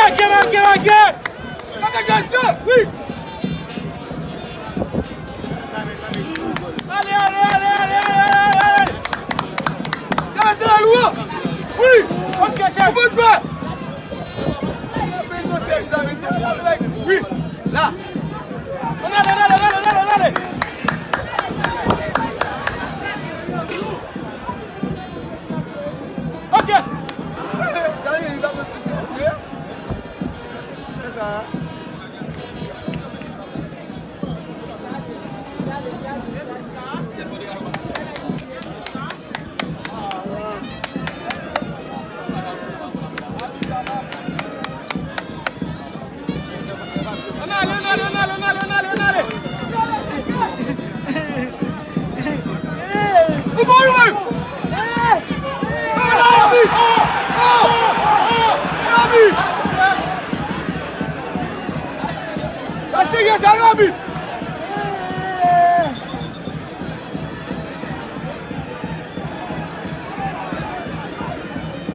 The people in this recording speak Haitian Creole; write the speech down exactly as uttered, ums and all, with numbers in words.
Lage, lage, lage! Lage, lage, wi! Ale, ale, ale, ale, ale, ale, ale! Gade lou an! Wi! Ok, chèf! Bon jwè! Wi! La! Ann ale, ann ale, ann ale, ann ale, ann ale! Ok! Ann ale, ann ale, ann ale, ann ale, ann ale, ann ale. Ou bon, ou bon. Ann ale, Abi. Ann ale, Abi. Sa serye, sa, Abi.